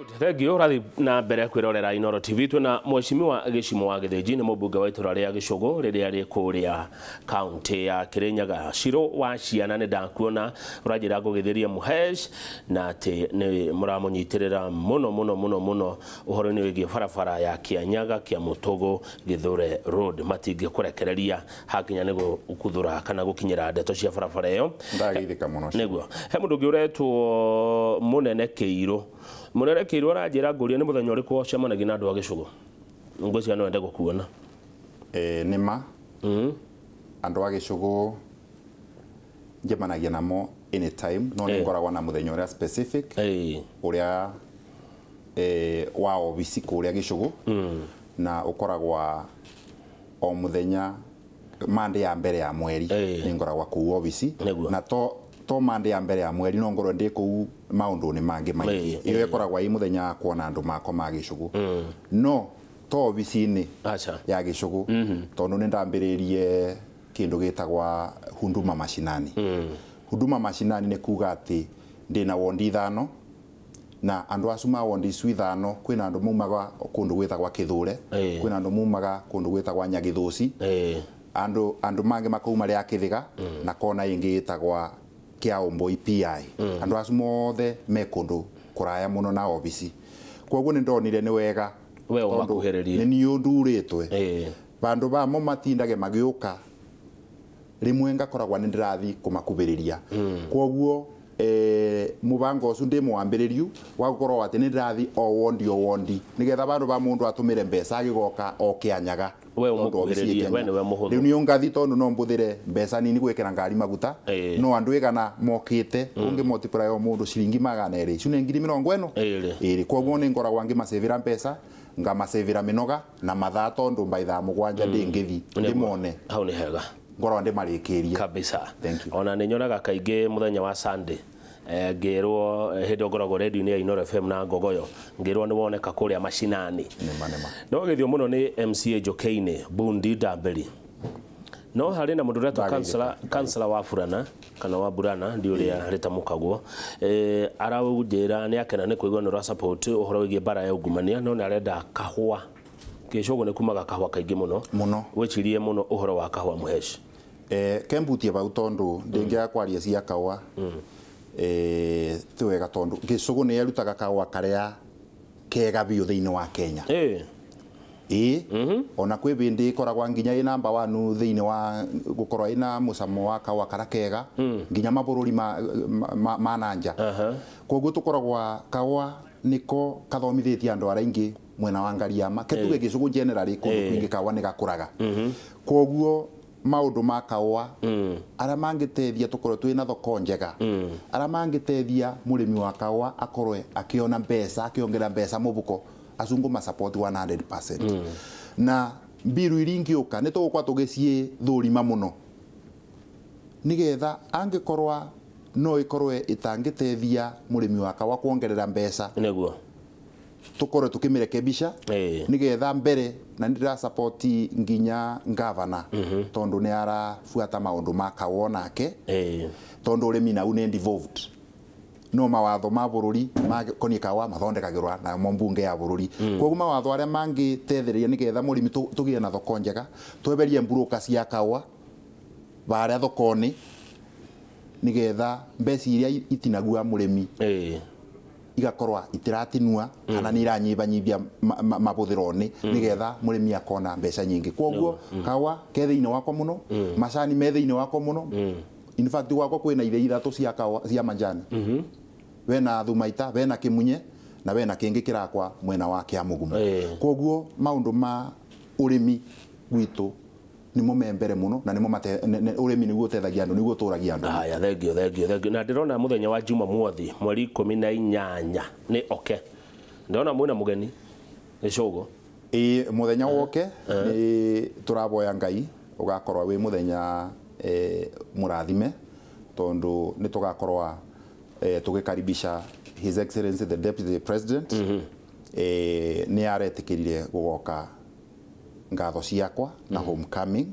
Thank you urathi na mbere kwirorera Inooro TV. Twina mheshimiwa Gĩchimo wa Gĩthĩnji, nĩ mũmbunge wa itũra rĩa Gĩcũgũ rĩrĩa rĩ kũrĩa kaunti ya Kirinyaga. Ciro wa ciana nĩ ndakuona ũranjĩra ngũgĩthĩrie Muhesh na atĩ nĩ mũramũnyitĩrĩra mũno mũno mũno mũno ũhoro-inĩ wĩgiĩ barabara ya Kĩanyaga Kĩamũtũgũ Gĩthũre Road. Matingĩkũrekereria hakinya nĩ gũkuthũra kana gũkinyĩra ndeto cia barabara ĩyo. Ndageithĩka mũno. Nĩguo he mũndũ ũngĩ ũretwo Mũnene Kĩirũ. Mũnene Kĩirũ aranjĩra ngũrie nĩ mũthenya ũrĩkũ ũcemanagia na andũ a Gĩcũgũ. Ngwĩciria no ende gũkuona. Nĩ ma andũ a Gĩcũgũ njemanagia namo anytime, no nĩ ngoragwo na mũthenya ũrĩa specific ũrĩa wa obici kũrĩa Gĩcũgũ, na ũkoragwo o mũthenya Monday ya mbere ya mweri. Nĩ ngoragwo kũu obici, na to Monday ya mbere ya mweri, no ngorwo ndĩ kũu maũndũ-inĩ mangĩ maingĩ. Ĩyo ĩkoragwo ĩ mũthenya wa kuona andũ makwa ma Gĩcũgũ, no to obici-inĩ ya Gĩcũgũ, tondũ nĩ ndambĩrĩirie kĩndũ gĩtagwa Huduma Mashinani. Huduma Mashinani nĩ kuga atĩ ndĩna wondi 5, na andũ acu ma wondi icu 5, kwĩna andũ maumaga kũndũ gwĩtagwa Kĩthũre, kwĩna andũ maumaga kũndũ gwĩtagwa Nyagĩthũci, andũ mangĩ makauma rĩa Kĩthĩga, na kona ĩngĩ ĩtagwa Kĩaũmbũi PI. Andũ acu mothe me kũndũ kũraya mũno na obici. Koguo nĩ ndonire nĩ wega we ũmakuhĩrĩrie, nĩ niĩ ndurĩtwe bandũ bamo matindage magĩũka rĩmwe ngakoragwa nĩ ndĩrathi kũmakubĩrĩria. Koguo mũbango ũcio ndĩ mwambĩrĩriu wa gũkorwo atĩ nĩ ndĩrathi o wondi o wondi, nĩgetha bandũ ba mũndũ atũmĩre mbeca agĩgoka o Kĩanyaga. We ũmũkuhĩrĩrie, we nĩwe mũhũthũ. Rĩu niĩ ngathi, tondũ no mbũthĩre mbeca nini gwĩkĩra ngari maguta, no andũ igana mokĩte ũngĩ multiply o mũndũ ciringi 200, icio nĩ ngiri 40 ĩrĩ. Koguo nĩ ngoragwo ngĩmacĩvĩra mbeca, ngamacĩvĩra mĩnoga na mathaa, tondũ by thaa 7 ndĩngĩthi ndĩmone. Hau nĩ hega, ngoragwo ndĩmarĩkĩrie kabisa. Thank you. Ona nĩ nyonaga kaingĩ mũthenya wa Sunday, ngĩrwo hĩndĩ ngoragwo radio-inĩ ya Inooro FM na Ngogoyo, ngĩrwo nĩ woneka kũrĩa mashinani. No gĩthio mũno nĩ MCA Njokeini Bundi Ndamberi. No harĩ na mũndũ ũretwo kansala wa Burana kana wa Burana, ndi ũrĩa rĩtamũkagwo, araunjĩra nĩ akena nĩ kũigua nĩ ũra support ũhoro wĩgiĩ mbara ya ungumania, no nĩ arenda kahũa. Gĩcũgũ nĩ kumaga kahũa kaingĩ mũno mũno. Wĩcirie mũno ũhoro wa kahũa Mũheshi. Kembutie bau, tondũ ndĩngĩaga kwaria cia kahũa. Ti wega, tondũ Gĩcũgũ nĩ erutaga kahũa karĩa kega biũ thĩinĩ wa Kenya. Ĩĩ, ona kwĩ bĩndĩ ĩkoragwa nginya ĩ namba 1 thĩinĩ wa gũkorwo ĩna mũcamo wa kahũa karĩa kega nginya mabũrũri ma nanja. Koguo tũkoragwa kahũa nĩko kathomithĩtie andũ arĩa aingĩ mwena wa Ngariama, ketuge Gĩcũgũ generally kũndũ kwingĩ kahũa nĩ gakũraga. Koguo maũndũ ma kahũa arĩa mangĩteithia tũkorwo twĩna thoko njega, arĩa mangĩteithia mũrĩmi wa kahũa akorwe akĩona mbeca, akĩongerera mbeca mũbuko, acungu ma support 100%. Na mbiru iria ingĩũka nĩ tũgũkorwo tũgĩciĩthũrima mũno, nĩgetha angĩkorwa no ĩkorwe ĩtangĩteithia mũrĩmi wa kahũa kuongerera mbeca, nĩguo tũkorwe tũkĩmĩrekebisha, nĩgetha mbere. Na nĩ support nginya ngavana, tondũ nĩ arabuata maũndũ ma kahũa nake, tondũ ũrĩmi nau nĩ devolved, no mawatho ma bũrũri makoniĩ kahũa mathondekagĩrwa na mbunge ya bũrũri. Koguo mawatho arĩa mangĩtethereria nĩgetha mũrĩmi tũgĩe na thoko njega, tweberie mburũka cia kahũa barĩa thoko-inĩ, nĩgetha mbeca iria itinagua mũrĩmi igakorwa itiratinua kana nĩ iranyibanyibia mabũthĩro-inĩ, nĩgetha mũrĩmi akona mbeca nyingĩ. Koguo kahũa ke thĩinĩ wakwa mũno, macani me thĩinĩ wakwa mũno. In fact gwakwa kwĩna ithei 3 cia kahũa cia manjani, wena Thumaita, wena Kĩmunye, na wena kĩngĩ kĩrakwa mwena wa Kĩamũgumo. Koguo maũndũ ma ũrĩmi gwitũ nĩmo me mbere mũno, na nĩmo ũrĩmi nĩguo ũteithagia andũ, nĩguo ũtũragia andũ. Haya, thank you, thank you, thank you. Na ndĩrona mũthenya wa Jumamothi mweri 18 nĩ oke, ndĩrona mwĩna mũgeni Gĩcũgũ. Ĩĩ, mũthenya woke nĩ tũraboya Ngai ũgakorwo wĩ mũthenya mũrathime, tondũ nĩ tũgakorwa tũgĩkaribisha His Excellency the Deputy President. Nĩ aretĩkĩrire gũgoka ngatho ciakwa na homecoming,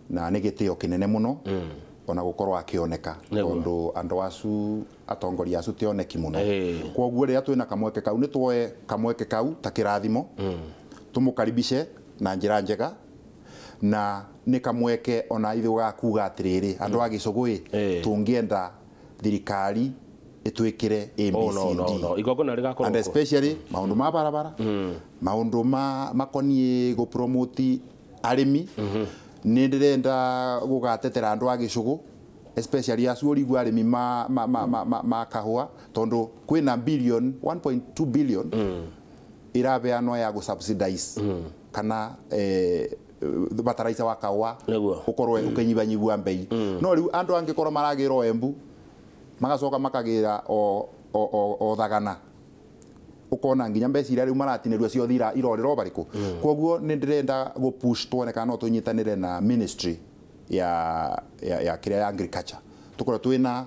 na nĩ gĩtĩo kĩnene mũno. ona gukorwo akioneka tondu andu acu atongoria acu tioneki muno. Koguo riria twina kamweke kau ni tuoe kamweke kau ta kirathimo tumukaribishe na njira njega na ni kamweke ona ithu gakuga atiriri andu a Gicugui tungienda thirikari itwikire ABCD. No igongona rigakorwo and especially maundu ma barabara, maundu ma makonie go promote arimi. Ni ndirenda gugatetera andu a Gicugu especially acu urigua arimi ma kahua tondu kwina billion 1.2 billion irabeanwa ya go subsidize kana bataraitha wa kahua ukorwe ukinyibanyibua mbei. No riu andu angikorwo maragirwo Embu magacoka makagira o thagana ukona nginya mbeca iria riu maratinĩrwo ciothe irorĩrwo barĩkũ. Koguo nĩ ndĩrenda gũ push tuone kana no tũnyitanĩre na ministry ya kĩrĩa ya agriculture tukorwo twĩna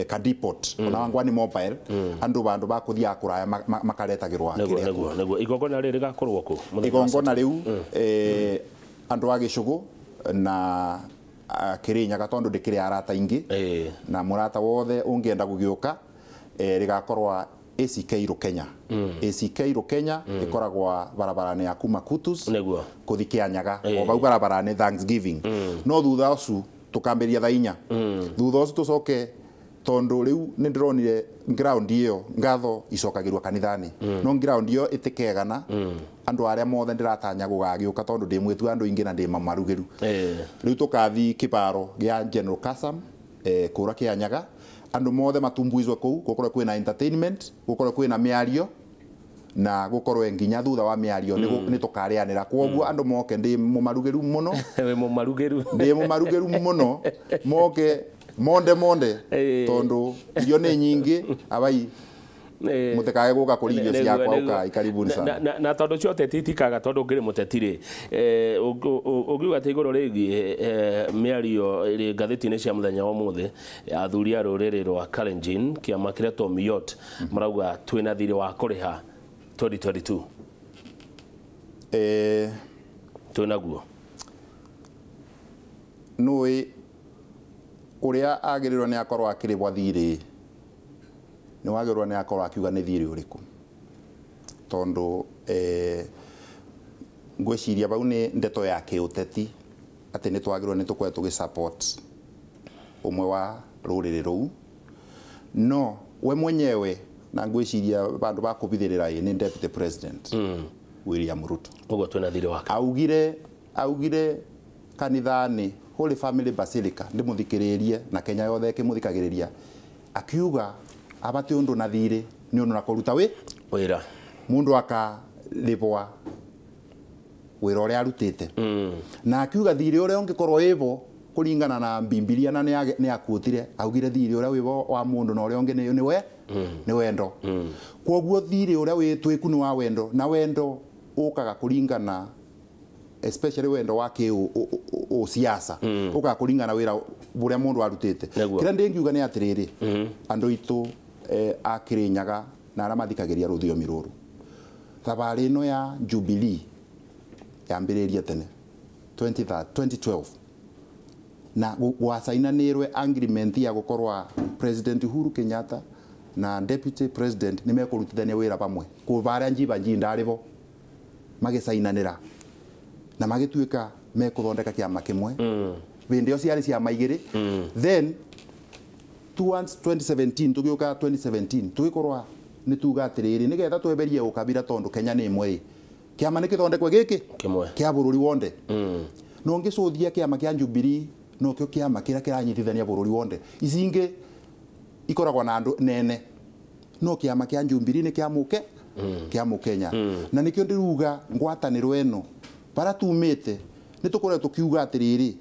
ka depot ona wangwa ni mobile andu bandu bakuthiaga kuraya makaretagĩrwo kĩrĩa. Nĩguo igongona rĩrĩ rĩgakorwo kũ? Igongona rĩu andu a Gĩcũgũ na Kĩrĩnyaga tondu ndĩkĩrĩ arata ingĩ na mũrata wothe ũngĩenda gũgĩũka rĩgakorwo ACK Rukenya. ACK Rukenya ikoragwa barabara-inĩ ya kuma Kutus kuthi Kianyaga o bau barabara-inĩ Thanksgiving. No thutha ũcio tukambĩrĩria thaa inya. Thutha ũcio tũcoke tondu riu nĩ ndĩronire ground ĩyo ngatho icokagĩrwo kanitha-inĩ no ground ĩyo ĩtikegana andũ arĩa mothe ndĩratanya gũgagĩũka tondu ndĩ mwĩtu andũ ingĩ na ndĩ mamarugĩru. Rĩu tũkathi kĩbaro gĩa General Kasam kũra Kianyaga andu mothe matumbuizwe kuu gukorwo kwina entertainment gukorwo kwina miario na gukorwo nginya thutha wa miario ni tukarianira. Koguo andu moke ndi mumarugiru muno ndi mumarugiru muno moke monde monde tondu irio ni nyingi abai mutikae guka kuri irio ciakwa ukai karibuni sana. Na tondu cio teti itikaga tondu ngiri muteti ri ungiuga ati iguru rigi miario iri ngatheti-ini cia muthenya wa muthi athuri a ruriri rwa Kalenjin kiama kiria Tomiot marauga twina thiri wa kuriha 2022 twina guo nui uria agirirwo ni akorwo akiribwa thiri ni wagirwo ni akorwo akiuga ni thiri uriku tondu ngwiciria bau ni ndeto ya kiuteti ati ni twagirwo ni tukoretwo tugi support umwe wa ruriri ruu no we mwenyewe na ngwiciria bandu ba kubithirira ni deputy president William Ruto uguo twina thiri wake augire kanithani Holy Family Basilica ndimuthikiririe na Kenya yothe ikimuthikagiriria akiuga abati undu na thiri ni undu na kuruta wi wira mundu akaribwa wira uria arutite na akiuga thiri uria ungikorwo wibo kuringana na Bibilia na ni akuutire augire thiri uria wibo wa mundu na uria ungi ni we ni wendo. Koguo thiri uria wi twiku ni wa wendo na wendo ukaga kuringana especially wendo wa ki siasa ukaga kuringana wira uria mundu arutite. Kira ndingiuga ni atiriri andu itu a Kirinyaga na aria mathikagiria ruthiomi ruru thabari ino ya Jubilee yambiririe tene 2012 na gwacainanirwe agreement ya gukorwa President Uhuru Kenyatta na Deputy President ni mekurutithania wira pamwe kubaria njiba njinda aribo magicainanira na magituika mekuthondeka kiama kimwe bindi yo ciari ciama igiri. Then towards 2017 tugiuka 2017 tugikorwa ni tuga atiriri nigetha tweberie ukabira tondu Kenya ni imwe kiama ni kithondekwe giki kimwe kia bururi wonde no ngicuthia kiama kia Jubilee no kio kiama kiria kiranyitithania bururi wonde ici ingi ikoragwo na andu nene no kiama kia Jubilee ni kia muke kia mukenya na nikio ndiruga ngwataniro eno bara tumite ni tukoretwo tukiuga atiriri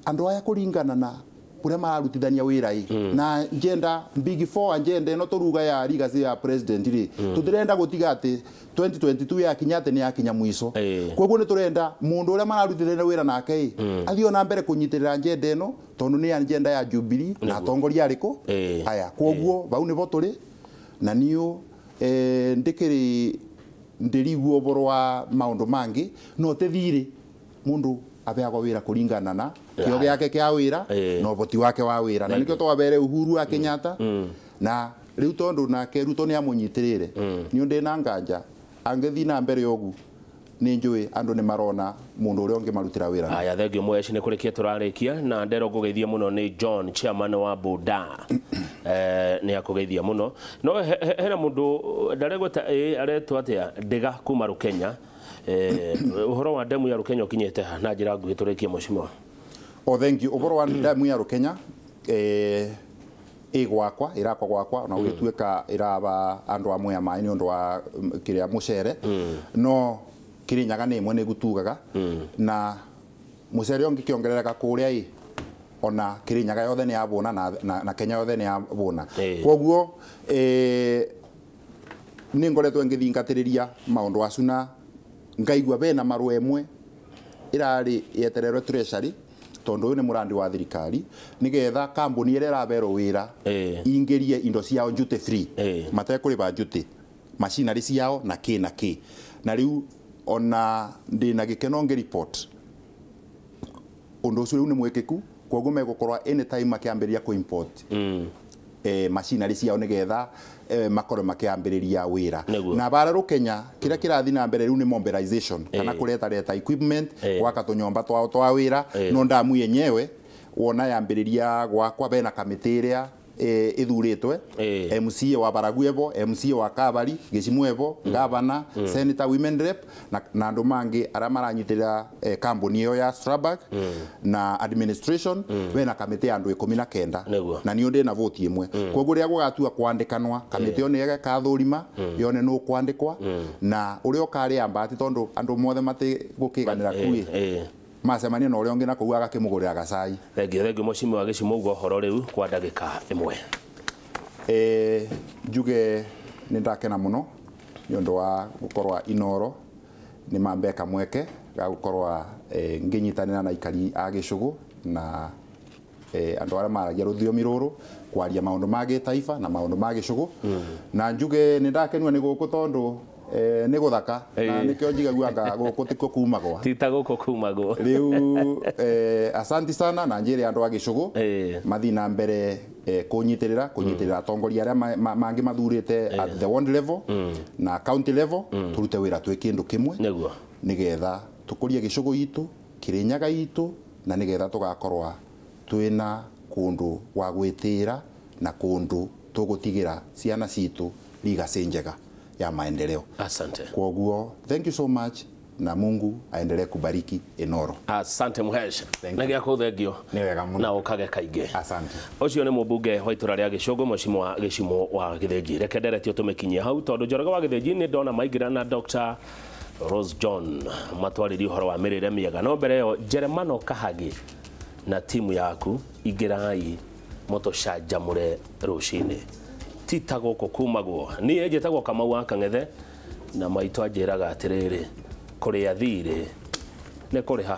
andu aya kuringana na kuria mararutithania wira i na agenda big four agenda ino turuga ya legacy ya president ri tutirenda gutiga ati 2022 yakinya ati ni yakinya mwico. Koguo ni turenda mundu uria mararutithania wira nake i athio na mbere kunyitirira agenda ino tondu ni agenda ya Jubilee na atongoria ariku aya. Koguo bau nibo turi na niu ndikiri ndiriguo boro wa maundu mangi no te thiri mundu abeagwo wira kuringana na Kio giake kia wira na uboti wake wa wira na nikio twabere Uhuru wa Kenyatta na riu tondu nake Ruto ni amunyitirire ni ndi na nganja angithi na mbere ogu ni njui andu ni marona mundu uria ungi marutira wira. Aya thengio mweshi ni kurikia turarikia na ndero ngugeithia muno ni John chairman wa Boda ni akugeithia muno no hena mundu ndaregweta aretwo atia Ndiga kuma Rukenya uhoro wa demu ya Rukenya ukinyete na njira nguhi turikie mheshimiwa. Oh thank you. Uhoro wa demu ya Rukenya igwakwa irakwa gwakwa na ugituika iraba andu amwe amai ni undu wa kiria mucere no Kirinyaga ni imwe ni gutugaga na mucere ongi kiongerereka kuria i ona Kirinyaga yothe ni yabuna na Kenya yothe ni yabuna koguo ni ngoretwo ngithingatiriria maundu acu na ngaigua bena marua emwe irari yetererwe treasury tondu uyu ni murandi wa thirikari nigetha kambuni iria iraberwo wira ingirie indo ciao duty free matekuriba duty machinery ciao na ki na ki na riu ona ndina gikeno ngi report undu ucio riu ni mwikiku koguo megukorwa anytime makiambiriria ku import machinery ciao nigetha makorwo makiambiriria wira na bara Rukenya kiria kirathi na mbere riu ni mobilization kana kureta reta equipment gwaka tunyomba twao twa wira no ndamu yenyewe wona yambiriria gwakwa bena kamiti iria ithuritwe MCA wa Baraguebo, MCA wa Kabari, Gicimwebo, Governor, Senator, Women Rep na andu mangi aria maranyitirira kambuni iyo ya Strabag na administration bena kamiti ya andu 19 na niyo ndina vote imwe koguo ria gugatua kwandikanwa kamiti iyo ni ĩgakathũrima yone no kwandikwa na uria ukaria mbati tondu andu mothe matigukiganira kui macemania na uria ungi na kuu agakimugurira gacai. Thengio thengio mheshimiwa Gĩcimu uga ũhoro rĩu kwa ndagĩka ĩmwe. Njuge nĩ ndakena mũno nĩ ũndũ wa gũkorwa Inoro nĩ mambeka mweke ga gũkorwa ngĩnyitanĩra na aikari a Gĩcũgũ na andũ arĩa maragia rũthiomi rũrũ kwaria maũndũ ma gĩtaifa na maũndũ ma Gĩcũgũ na njuge nĩ ndakenio nĩ gũkũ tondũ nĩ guthaka na nikio njigaguanga guku tikuo kumagwa tita guku kumagwo riu asanti sana na njire andu a Gĩcũgũ mathi na mbere kunyitirira atongoria aria mangi mathurite at the ward level na county level turute wira twi kindu kimwe niguo nigetha tukurie Gĩcũgũ itu Kirinyaga itu na nigetha tugakorwa twina kundu gwa gwitira na kundu tugutigira ciana citu legacy njega ya maendeleo. Asante. Koguo, thank you so much na Mungu aendelee kubariki Inoro. Asante muhesha. Nagia kuthengio. Ni wega muno. Na ukage kaingĩ. Asante. Ucio ni mũmbunge wa itũra rĩa Gĩcũngũ mheshimiwa Gĩcimu wa Gĩthĩnji. Reke nderetio tũmĩkinyie hau tondũ Njoroge wa Gĩthĩnji nĩ ndona maingĩra na Dr. Rose John matwarĩrie ũhoro wa mĩrĩre mĩega. No mbere ĩyo Jeremano Kahagi na timu yaku ingĩrai mũtũcanjamũre rũcinĩ. Tita gũkũ kumagwo niĩ njĩtagwo Kamau wa Kang'ethe na maitũ anjĩraga atĩrĩrĩ kũrĩa thirĩ nĩ kũrĩha.